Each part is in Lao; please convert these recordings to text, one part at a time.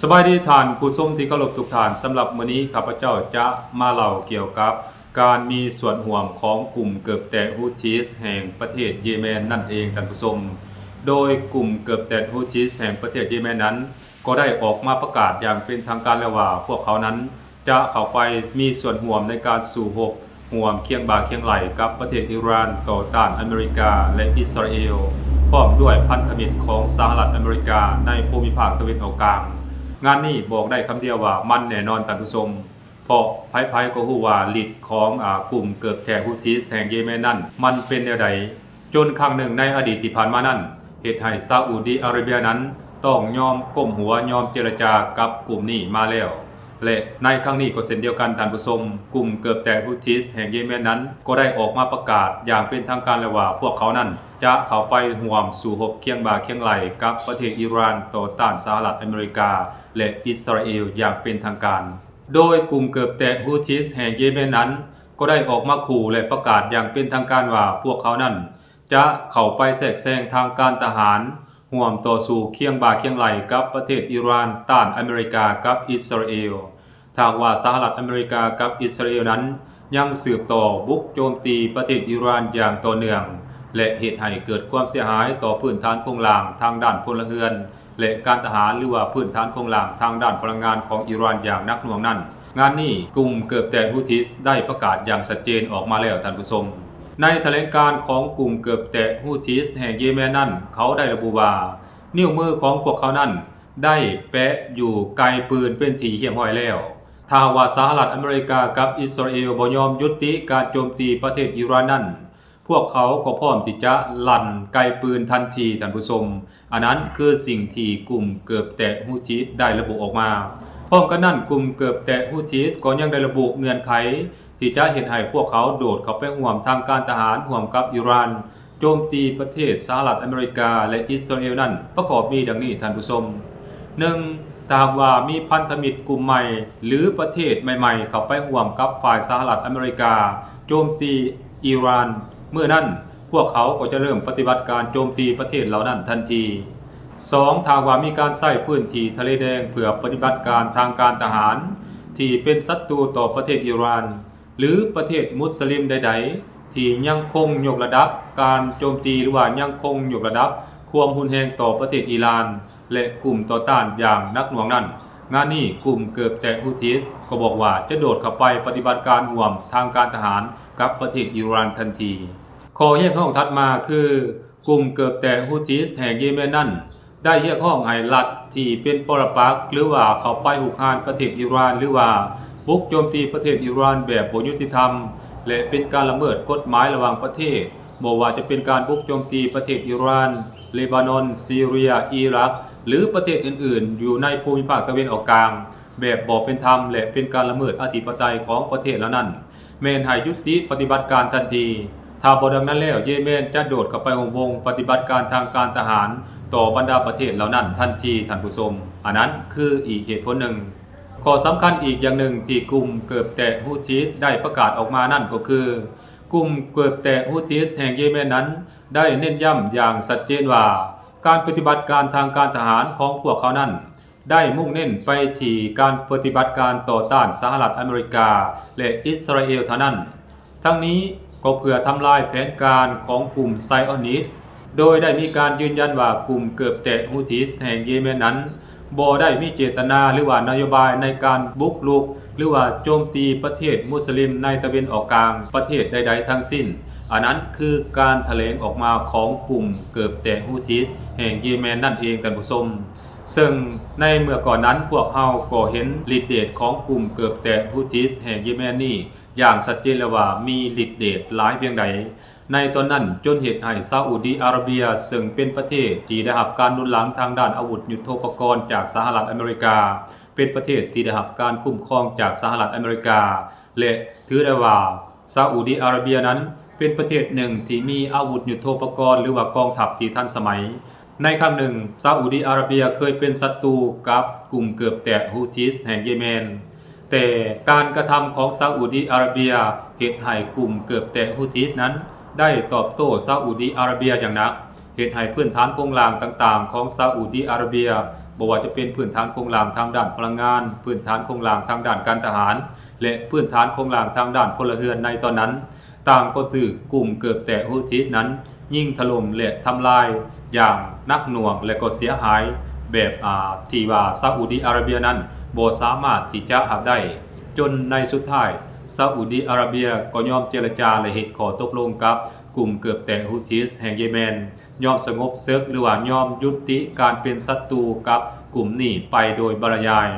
ສະບາຍດີທ່ານຜູ້ຊົມທີ່ເຄົາລົບທຸກທ່ານ, ສຳລັບມື້ນີ້ຂ້າພະເຈົ້າຈະມາເລົ່າກ່ຽວກັບການມີສ່ວນຮ່ວມຂອງກຸ່ມເກີບແຕະ Houthis ແຫ່ງປະເທດເຢເມນນັ້ນເອງທ່ານຜູ້ຊົມ. ໂດຍກຸ່ມເກີບແຕະ Houthis ແຫ່ງປະເທດເຢເມນນັ້ນ ກໍໄດ້ອອກມາປະກາດຢ່າງເປັນທາງການແລ້ວວ່າ ພວກເຂົານັ້ນຈະເຂົ້າໄປມີສ່ວນຮ່ວມໃນການສູ້ຮົບ ຮ່ວມຄຽງບ່າຄຽງໄຫຼ່ກັບປະເທດອີຣານ ຕໍ່ຕ້ານອາເມລິກາ ແລະ ອິດສະຣາເອວ ພ້ອມດ້ວຍພັນທະມິດຂອງສະຫະລັດອາເມລິກາໃນພູມິພາກຕາເວັນອອກກາງ. ງານນີ້ບອກໄດ້ຄຳດຽວວ່າມັນແນ່ນອນທ່ານຜູ້ຊົມ, ເພາະໃຜໆກໍຮູ້ວ່າລິດຂອງ ອາ ກຸ່ມເກີບແຕະ Houthis ແຫ່ງເຢເມນນັ້ນມັນເປັນແນວໃດ. ຈົນຄັ້ງໜຶ່ງໃນອະດີດທີ່ຜ່ານມານັ້ນ ເຮັດໃຫ້ຊາອຸດີອາຣະເບຍນັ້ນຕ້ອງຍອມກົ້ມຫົວຍອມເຈລະຈາກັບກຸ່ມນີ້ມາແລ້ວ ແລະ ໃນຄັ້ງນີ້ກໍເຊັ່ນດຽວກັນທ່ານຜູ້ຊົມ, ກຸ່ມເກີບແຕະ Houthis ແຫ່ງເຢເມນນັ້ນກໍໄດ້ອອກມາປະກາດຢ່າງເປັນທາງການແລ້ວວ່າ ພວກເຂົານັ້ນຈະເຂົ້າໄປຮ່ວມສູ້ຮົບຄຽງບ່າຄຽງໄຫຼ່ກັບປະເທດອີຣານ ຕໍ່ຕ້ານສະຫະລັດອາເມລິກາ ແລະ ອິດສະຣາເອວຢ່າງເປັນທາງການ. ໂດຍກຸ່ມເກີບແຕະ Houthis ແຫ່ງເຢເມນນັ້ນ ກໍໄດ້ອອກມາຂູ່ ແລະ ປະກາດຢ່າງເປັນທາງການວ່າ ພວກເຂົານັ້ນຈະເຂົ້າໄປແຊກແຊງທາງການທະຫານ, ຮ່ວມຕໍ່ສູ້ຄຽງບ່າຄຽງໄຫຼ່ກັບປະເທດອີຣານ ຕ້ານອາເມລິກາກັບອິດສະຣາເອວ. ຖ້າຫາກວ່າສະຫະລັດອາເມລິກາກັບອິດສະຣາເອວນັ້ນ ຍັງສືບຕໍ່ບຸກໂຈມຕີປະເທດອີຣານຢ່າງຕໍ່ເນື່ອງ ແລະ ເຮັດໃຫ້ເກີດຄວາມເສຍຫາຍຕໍ່ພື້ນຖານໂຄງລ່າງທາງດ້ານພົນລະເຮືອນ ແລະ ການທະຫານ ຫຼືວ່າພື້ນຖານໂຄງລ່າງທາງດ້ານພະລັງງານຂອງອີຣານຢ່າງໜັກໜ່ວງນັ້ນ, ງານນີ້ກຸ່ມເກີບແຕະ Houthis ໄດ້ປະກາດຢ່າງຊັດເຈນອອກມາແລ້ວທ່ານຜູ້ຊົມ. ໃນຖະແຫຼງການຂອງກຸ່ມເກີບແຕະ Houthis ແຫ່ງເຢເມນນັ້ນ ເຂົາໄດ້ລະບຸວ່າ ນິ້ວມືຂອງພວກເຂົານັ້ນໄດ້ແປະຢູ່ໄກປືນເປັນທີ່ຮຽບຮ້ອຍແລ້ວ. ຖ້າຫາກວ່າສະຫະລັດອາເມລິກາກັບອິດສະຣາເອວບໍ່ຍອມຢຸດຕິການໂຈມຕີປະເທດອີຣານນັ້ນ, ພວກເຂົາກໍພ້ອມທີ່ຈະລັ່ນໄກປືນທັນທີທ່ານຜູ້ຊົມ. ອັນນັ້ນຄືສິ່ງທີ່ກຸ່ມເກີບແຕະ Houthis ໄດ້ລະບຸອອກມາ. ພ້ອມກັນນັ້ນ, ກຸ່ມເກີບແຕະ Houthis ກໍຍັງໄດ້ລະບຸເງື່ອນໄຂທີ່ຈະເຮັດໃຫ້ພວກເຂົາໂດດເຂົ້າໄປຮ່ວມທາງການທະຫານຮ່ວມກັບອີຣານ, ໂຈມຕີປະເທດສະຫະລັດອາເມລິກາ ແລະ ອິດສະຣາເອວນັ້ນ ປະກອບມີດັ່ງນີ້ທ່ານຜູ້ຊົມ. ໜຶ່ງ, ຖ້າຫາກວ່າມີພັນທະມິດກຸ່ມໃໝ່ ຫຼື ປະເທດໃໝ່ໆເຂົ້າໄປຮ່ວມກັບຝ່າຍສະຫະລັດອາເມລິກາໂຈມຕີອີຣານ, ມື້ນັ້ນພວກເຂົາກໍຈະເລີ່ມປະຕິບັດການໂຈມຕີປະເທດເຫຼົ່ານັ້ນທັນທີ. ສອງ, ຖ້າຫາກວ່າມີການໃຊ້ພື້ນທີ່ທະເລແດງເພື່ອປະຕິບັດການທາງການທະຫານທີ່ເປັນສັດຕູຕໍ່ປະເທດອີຣານ ຫຼື ປະເທດມຸດສະລິມໃດໆ ທີ່ຍັງຄົງຍົກລະດັບການໂຈມຕີ ຫຼືວ່າຍັງຄົງຍົກລະດັບຄວາມຮຸນແຮງຕໍ່ປະເທດອີຣານ ແລະ ກຸ່ມຕໍ່ຕ້ານຢ່າງໜັກໜ່ວງນັ້ນ, ງານນີ້ກຸ່ມເກີບແຕະ Houthis ກໍບອກວ່າຈະໂດດເຂົ້າໄປປະຕິບັດການຮ່ວມທາງການທະຫານກັບປະເທດອີຣານທັນທີ. ຂໍ້ຮຽກຮ້ອງຖັດມາຄື ກຸ່ມເກີບແຕະ Houthis ແຫ່ງເຢເມນນັ້ນ ໄດ້ຮຽກຮ້ອງໃຫ້ລັດທີ່ເປັນປໍຣະປັກ ຫຼືວ່າເຂົ້າໄປຮຸກຮານປະເທດອີຣານ ຫຼືວ່າບຸກໂຈມຕີປະເທດອີຣານແບບບໍ່ຍຸຕິທຳ ແລະ ເປັນການລະເມີດກົດໝາຍລະຫວ່າງປະເທດ, ບໍ່ວ່າຈະເປັນການບຸກໂຈມຕີປະເທດອີຣານ, ເລບານອນ, ຊີເຣຍ, ອີຣັກ ຫຼື ປະເທດອື່ນໆ ຢູ່ໃນພູມິພາກຕາເວັນອອກກາງ ແບບບໍ່ເປັນທຳ ແລະ ເປັນການລະເມີດອະທິປະໄຕຂອງປະເທດເຫຼົ່ານັ້ນ, ແມ່ນໃຫ້ຢຸດຕິປະຕິບັດການທັນທີ. ຖ້າບໍ່ດັ່ງນັ້ນແລ້ວ, ເຢເມນຈະໂດດເຂົ້າໄປຮ່ວມວົງປະຕິບັດການທາງການທະຫານຕໍ່ບັນດາປະເທດເຫຼົ່ານັ້ນທັນທີ, ທ່ານຜູ້ຊົມ. ອັນນັ້ນຄືອີກເຫດຜົນໜຶ່ງ. ຂໍ້ສຳຄັນອີກຢ່າງໜຶ່ງທີ່ກຸ່ມເກີບແຕະ Houthis ໄດ້ປະກາດອອກມານັ້ນກໍຄື ກຸ່ມເກີບແຕະ Houthis ແຫ່ງເຢເມນນັ້ນ ໄດ້ເນັ້ນຢ້ຳຢ່າງຊັດເຈນວ່າ ການປະຕິບັດການທາງການທະຫານຂອງພວກເຂົານັ້ນ ໄດ້ມຸ່ງເນັ້ນໄປທີ່ການປະຕິບັດການຕໍ່ຕ້ານສະຫະລັດອາເມລິກາ ແລະ ອິດສະຣາເອວເທົ່ານັ້ນ. ທັງນີ້ກໍເພື່ອທຳລາຍແຜນການຂອງກຸ່ມໄຊອອນິດ, ໂດຍໄດ້ມີການຢືນຢັນວ່າກຸ່ມເກີບແຕະ Houthis ແຫ່ງເຢເມນນັ້ນ ບໍ່ໄດ້ມີເຈດຕະນາ ຫຼືວ່ານະໂຍບາຍໃນການບຸກລຸກ ຫຼືວ່າໂຈມຕີປະເທດມຸດສະລິມໃນຕາເວັນອອກກາງປະເທດໃດໆທັງສິ້ນ. ອັນນັ້ນຄືການຖະແຫຼງອອກມາຂອງກຸ່ມເກີບແຕະ Houthis ແຫ່ງເຢເມນນັ້ນເອງ, ທ່ານຜູ້ຊົມ. ເຊິ່ງໃນເມື່ອກ່ອນນັ້ນ ພວກເຮົາກໍເຫັນລິດເດດຂອງກຸ່ມເກີບແຕະ Houthis ແຫ່ງເຢເມນນີ້ຢ່າງຊັດເຈນແລ້ວວ່າມີລິດເດດຫຼາຍພຽງໃດ. ໃນຕອນນັ້ນຈົນເຮັດໃຫ້ຊາອຸດີອາຣະເບຍ ເຊິ່ງເປັນປະເທດທີ່ໄດ້ຮັບການໜູນຫຼັງທາງດ້ານອາວຸດຍຸດໂທປະກອນຈາກສະຫະລັດອາເມລິກາ, ເປັນປະເທດທີ່ໄດ້ຮັບການຄຸ້ມຄອງຈາກສະຫະລັດອາເມລິກາ ແລະ ຖືໄດ້ວ່າຊາອຸດີອາຣະເບຍນັ້ນເປັນປະເທດໜຶ່ງທີ່ມີອາວຸດຍຸດໂທປະກອນ ຫຼືວ່າກອງທັບທີ່ທັນສະໄໝ. ໃນຄັ້ງໜຶ່ງ, ຊາອຸດີອາຣະເບຍເຄີຍເປັນສັດຕູກັບກຸ່ມເກີບແຕະ Houthis ແຫ່ງເຢເມນ, ແຕ່ການກະທຳຂອງຊາອຸດີອາຣະເບຍເຮັດໃຫ້ກຸ່ມເກີບແຕະ Houthis ນັ້ນໄດ້ຕອບໂຕ້ຊາອຸດີອາຣະເບຍຢ່າງໜັກ, ເຮັດໃຫ້ພື້ນຖານໂຄງລ່າງຕ່າງໆຂອງຊາອຸດີອາຣະເບຍ ບໍ່ວ່າຈະເປັນພື້ນຖານໂຄງລ່າງທາງດ້ານພະລັງງານ, ພື້ນຖານໂຄງລ່າງທາງດ້ານການທະຫານ ແລະ ພື້ນຖານໂຄງລ່າງທາງດ້ານພົນລະເຮືອນໃນຕອນນັ້ນ, ຕ່າງກໍຖືກກຸ່ມເກີບແຕກ Houthis ນັ້ນຍິງຖະຫຼົ່ມ ແລະ ທຳລາຍຢ່າງໜັກໜ່ວງ ແລະ ກໍເສຍຫາຍແບບ ອາ ທີ່ວ່າຊາອຸດີອາຣາເບຍນັ້ນບໍ່ສາມາດທີ່ຈະຮັບໄດ້, ຈົນໃນສຸດທ້າຍ ຊາອຸດີອາຣາເບຍກໍຍອມເຈລະຈາ ແລະ ເຮັດຂໍ້ຕົກລົງກັບກຸ່ມເກີບແຕກ Houthis ແຫ່ງເຢແມນ, ຍອມສະຫງົບເສິກ ຫຼືວ່າຍອມຍຸຕິການເປັນສັດຕູກັບກຸ່ມນີ້ໄປໂດຍປະລິຍາຍ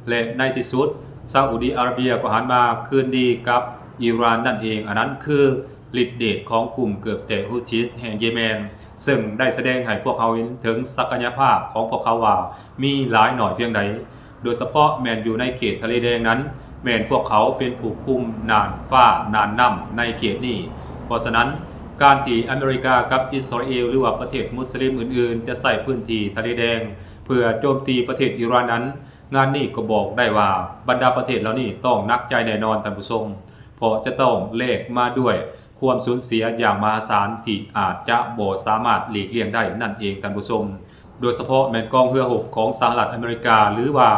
ແລະ ໃນທີ່ສຸດ ຊາອຸດີອາຣາເບຍກໍຫັນມາຄືນດີກັບອີຣານນັ້ນເອງ, ອັນນັ້ນຄືລິດເດດຂອງກຸ່ມເກີບແຕກ Houthis ແຫ່ງເຢແມນ, ເຊິ່ງໄດ້ສະແດງໃຫ້ພວກເຮົາເຫັນເຖິງສັກກະຍະພາບຂອງພວກເຂົາວ່າມີຫຼາຍໜ້ອຍພຽງໃດ. ໂດຍສະເພາະແມ່ນຢູ່ໃນເຂດທະເລແດງນັ້ນ, ແມ່ນພວກເຂົາເປັນຜູ້ຄຸມນ່ານຟ້ານ່ານນ້ຳໃນເຂດນີ້. ເພາະສະນັ້ນ, ການທີ່ອາເມລິກາກັບອິດສະຣາເອລ ຫຼືວ່າປະເທດມຸດສະລິມອື່ນໆ ຈະໃຊ້ພື້ນທີ່ທະເລແດງເພື່ອໂຈມຕີປະເທດອີຣານນັ້ນ, ງານນີ້ກໍບອກໄດ້ວ່າບັນດາປະເທດເຫຼົ່ານີ້ຕ້ອງໜັກໃຈແນ່ນອນ, ທ່ານຜູ້ຊົມ, ເພາະຈະຕ້ອງແລກມາດ້ວຍຄວາມສູນເສຍຢ່າງມະຫາສານທີ່ອາດຈະບໍ່ສາມາດຫຼີກລ່ຽງໄດ້ນັ້ນເອງ, ທ່ານຜູ້ຊົມ. ໂດຍສະເພາະແມ່ນກອງເຮືອຮົບຂອງສະຫະລັດອາເມລິກາ ຫຼືວ່າ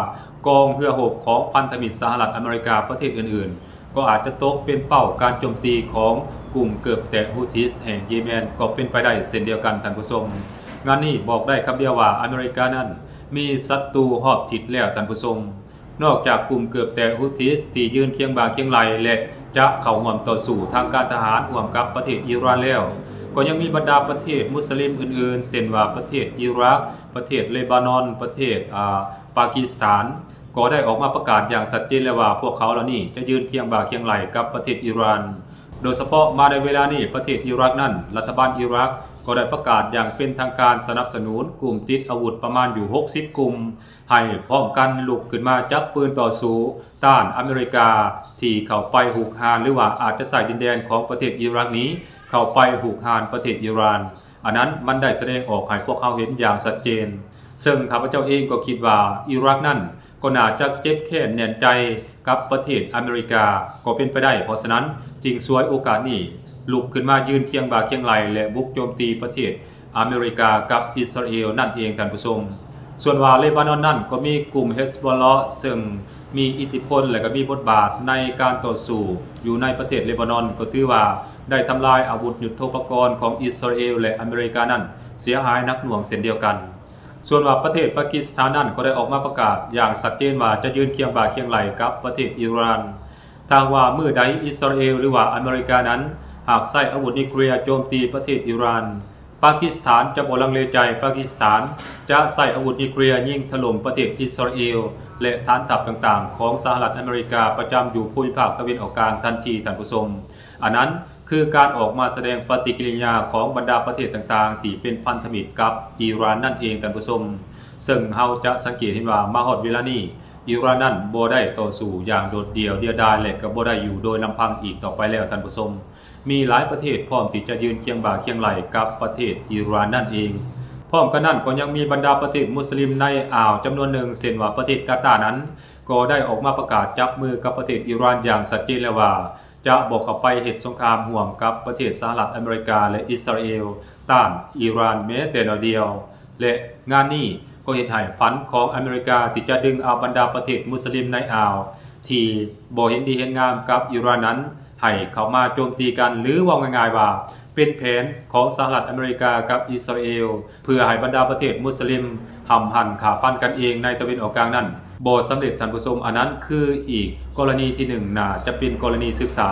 ກອງເຮືອຮົບຂອງພັນທະມິດສະຫະລັດອາເມລິກາປະເທດອື່ນໆ ກໍອາດຈະຕົກເປັນເປົ້າການໂຈມຕີຂອງກຸ່ມເກີບແຕກ Houthis ແຫ່ງເຢແມນກໍເປັນໄປໄດ້ເຊັ່ນດຽວກັນ, ທ່ານຜູ້ຊົມ. ງານນີ້ບອກໄດ້ຄຳດຽວວ່າອາເມລິການັ້ນມີສັດຕູຮອບທິດແລ້ວ, ທ່ານຜູ້ຊົມ. ນອກຈາກກຸ່ມເກີບແຕກ Houthis ທີ່ຢືນຄຽງບ່າຄຽງໄຫຼ່ ແລະ ຈະເຂົ້າຮ່ວມຕໍ່ສູ້ທາງການທະຫານຮ່ວມກັບປະເທດອີຣານແລ້ວ, ກໍຍັງມີບັນດາປະເທດມຸດສະລິມອື່ນໆ ເຊັ່ນວ່າປະເທດອີຣັກ, ປະເທດເລບານອນ, ປະເທດ ອາ ປາກິສຖານ ກໍໄດ້ອອກມາປະກາດຢ່າງຊັດເຈນແລ້ວວ່າ ພວກເຂົາເຫຼົ່ານີ້ຈະຢືນຄຽງບ່າຄຽງໄຫຼ່ກັບປະເທດອີຣານ. ໂດຍສະເພາະມາໃນເວລານີ້ ປະເທດອີຣັກນັ້ນ, ລັດຖະບານອີຣັກກໍໄດ້ປະກາດຢ່າງເປັນທາງການສະໜັບສະໜູນກຸ່ມຕິດອາວຸດປະມານຢູ່ຫົກສິບກຸ່ມ ໃຫ້ພ້ອມກັນລຸກຂຶ້ນມາຈັບປືນຕໍ່ສູ້ຕ້ານອາເມລິກາ ທີ່ເຂົ້າໄປຮຸກຮານ ຫຼືວ່າອາດຈະໃຊ້ດິນແດນຂອງປະເທດອີຣັກນີ້ເຂົ້າໄປຮຸກຮານປະເທດອີຣານ. ອັນນັ້ນມັນໄດ້ສະແດງອອກໃຫ້ພວກເຮົາເຫັນຢ່າງຊັດເຈນ. ເຊິ່ງຂ້າພະເຈົ້າເອງກໍຄິດວ່າອີຣັກນັ້ນກໍໜ້າຈະເຈັບແຄ້ນແໜ້ນໃຈກັບປະເທດອາເມລິກາກໍເປັນໄປໄດ້. ເພາະສະນັ້ນຈຶ່ງສວຍໂອກາດນີ້ລຸກຂຶ້ນມາຢືນຄຽງບ່າຄຽງໄຫຼ່ ແລະ ບຸກໂຈມຕີປະເທດ ອາເມລິກາກັບອິດສະຣາເອລນັ້ນເອງ, ທ່ານຜູ້ຊົມ. ສ່ວນວ່າເລບານອນນັ້ນກໍມີກຸ່ມເຮັດສະບອລລາ ເຊິ່ງມີອິດທິພົນ ແລະ ກໍມີບົດບາດໃນການຕໍ່ສູ້ຢູ່ໃນປະເທດເລບານອນ ກໍຖືວ່າໄດ້ທຳລາຍອາວຸດຍຸດໂທປະກອນຂອງອິດສະຣາເອລ ແລະ ອາເມລິການັ້ນເສຍຫາຍໜັກໜ່ວງເຊັ່ນດຽວກັນ. ສ່ວນວ່າປະເທດປາກິສຖານນັ້ນກໍໄດ້ອອກມາປະກາດຢ່າງຊັດເຈນວ່າຈະຢືນຄຽງບ່າຄຽງໄຫຼ່ກັບປະເທດອີຣານ. ຖ້າຫາກວ່າມື້ໃດອິດສະຣາເອລ ຫຼືວ່າອາເມລິການັ້ນຫາກໃຊ້ອາວຸດນິວເຄລຍໂຈມຕີປະເທດອີຣານ, ປາກິສຖານຈະບໍ່ລັງເລໃຈ, ປາກິສຖານຈະໃຊ້ອາວຸດນິວເຄລຍຍິງຖະຫຼົ່ມປະເທດອິດສະຣາເອລ ແລະ ຖານທັບຕ່າງໆຂອງສະຫະລັດອາເມລິກາປະຈຳຢູ່ພູມິພາກຕາເວັນອອກກາງທັນທີ, ທ່ານຜູ້ຊົມ. ອັນນັ້ນຄືການອອກມາສະແດງປະຕິກິລິຍາຂອງບັນດາປະເທດຕ່າງໆທີ່ເປັນພັນທະມິດກັບອີຣານນັ້ນເອງ, ທ່ານຜູ້ຊົມ. ເຊິ່ງເຮົາຈະສັງເກດເຫັນວ່າມາຮອດເວລານີ້ ອີຣານນັ້ນບໍ່ໄດ້ຕໍ່ສູ້ຢ່າງໂດດດ່ຽວດຽວດາຍ ແລະ ກໍບໍ່ໄດ້ຢູ່ໂດຍລຳພັງອີກຕໍ່ໄປແລ້ວ, ທ່ານຜູ້ຊົມ. ມີຫຼາຍປະເທດພ້ອມທີ່ຈະຢືນຄຽງບ່າຄຽງໄຫຼ່ກັບປະເທດອີຣານນັ້ນເອງ. ພ້ອມກັນນັ້ນກໍຍັງມີບັນດາປະເທດມຸດສະລິມໃນອ່າວຈຳນວນໜຶ່ງ ເຊັ່ນວ່າປະເທດກາຕານັ້ນ ກໍໄດ້ອອກມາປະກາດຈັບມືກັບປະເທດອີຣານຢ່າງຊັດເຈນແລ້ວວ່າ ຈະບໍ່ເຂົ້າໄປເຮັດສົງຄາມຮ່ວມກັບປະເທດສະຫະລັດອາເມລິກາ ແລະ ອິດສະຣາເອລ ຕ້ານອີຣານແມ້ແຕ່ໜ້ອຍດຽວ. ແລະ ງານນີ້ກໍເຮັດໃຫ້ຝັນຂອງອາເມລິກາທີ່ຈະດຶງເອົາບັນດາປະເທດມຸດສະລິມໃນອ່າວທີ່ບໍ່ເຫັນດີເຫັນງາມກັບອີຣານນັ້ນ ໃຫ້ເຂົ້າມາໂຈມຕີກັນ ຫຼື ເວົ້າງ່າຍໆວ່າ ເປັນແຜນຂອງສະຫະລັດອາເມລິກາກັບອິດສະຣາເອລ ເພື່ອໃຫ້ບັນດາປະເທດມຸດສະລິມຫ້ຳຫັນຂ້າຟັນກັນເອງໃນຕາເວັນອອກກາງນັ້ນບໍ່ສຳເລັດ, ທ່ານຜູ້ຊົມ. ອັນນັ້ນຄືອີກກໍລະນີທີໜຶ່ງ ໜ້າຈະເປັນກໍລະນີສຶກສາ.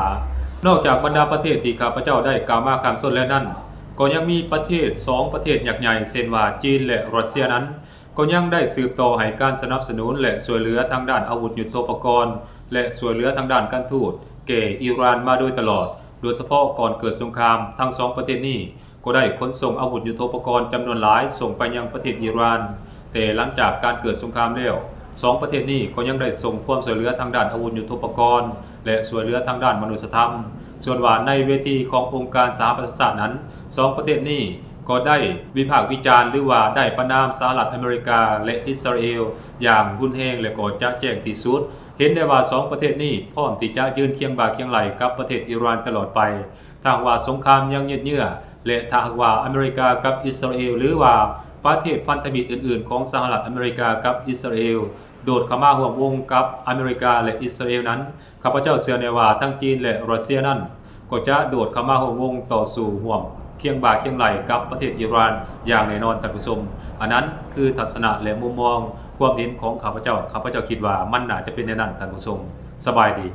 ນອກຈາກບັນດາປະເທດທີ່ຂ້າພະເຈົ້າໄດ້ກ່າວມາຂ້າງຕົ້ນແລ້ວນັ້ນ, ກໍຍັງມີປະເທດສອງປະເທດຍັກໃຫຍ່ ເຊັ່ນວ່າ ຈີນ ແລະ ຣັດເຊຍນັ້ນ ກໍຍັງໄດ້ສືບຕໍ່ໃຫ້ການສະໜັບສະໜູນ ແລະ ຊ່ວຍເຫຼືອທາງດ້ານອາວຸດຍຸດໂທປະກອນ ແລະ ຊ່ວຍເຫຼືອທາງດ້ານການທູດແກ່ອີຣານມາໂດຍຕະຫຼອດ. ໂດຍສະເພາະກ່ອນເກີດສົງຄາມ, ທັງສອງປະເທດນີ້ກໍໄດ້ຂົນສົ່ງອາວຸດຍຸດໂທປະກອນຈຳນວນຫຼາຍສົ່ງໄປຍັງປະເທດອີຣານ. ແຕ່ຫຼັງຈາກການເກີດສົງຄາມແລ້ວ, ສອງປະເທດນີ້ກໍຍັງໄດ້ສົ່ງຄວາມຊ່ວຍເຫຼືອທາງດ້ານອາວຸດຍຸດໂທປະກອນ ແລະ ຊ່ວຍເຫຼືອທາງດ້ານມະນຸດສະທຳ. ສ່ວນວ່າໃນເວທີຂອງອົງການສະຫະປະຊາຊາດນັ້ນ, ສອງປະເທດນີ້ ກໍໄດ້ວິພາກວິຈານ ຫຼືວ່າໄດ້ປະນາມສະຫະລັດອາເມລິກາ ແລະ ອິດສະຣາເອລຢ່າງຮຸນແຮງ ແລະ ກໍຈະແຈ້ງທີ່ສຸດ. ເຫັນໄດ້ວ່າສອງປະເທດນີ້ພ້ອມທີ່ຈະຢືນຄຽງບ່າຄຽງໄຫຼ່ກັບປະເທດອີຣານຕະຫຼອດໄປ ຖ້າຫາກວ່າສົງຄາມຍັງຍືດເຍື້ອ ແລະ ຖ້າຫາກວ່າອາເມລິກາກັບອິດສະຣາເອລ ຫຼືວ່າ ປະເທດພັນທະມິດອື່ນໆຂອງສະຫະລັດອາເມລິກາກັບອິດສະຣາເອລ ໂດດເຂົ້າມາຮ່ວມວົງກັບອາເມລິກາ ແລະ ອິດສະຣາເອລນັ້ນ, ຂ້າພະເຈົ້າເຊື່ອແນ່ວ່າທັງຈີນ ແລະ ຣັດເຊຍນັ້ນ ກໍຈະໂດດເຂົ້າມາຮ່ວມວົງຕໍ່ສູ້ຮ່ວມຄຽງບ່າຄຽງໄຫຼ່ກັບປະເທດອີຣານຢ່າງແນ່ນອນ, ທ່ານຜູ້ຊົມ. ອັນນັ້ນຄືທັດສະນະ ແລະ ມຸມມອງຄວາມເຫັນຂອງຂ້າພະເຈົ້າ. ຂ້າພະເຈົ້າຄິດວ່າມັນໜ້າຈະເປັນແນວນັ້ນ, ທ່ານຜູ້ຊົມ. ສະບາຍດີ.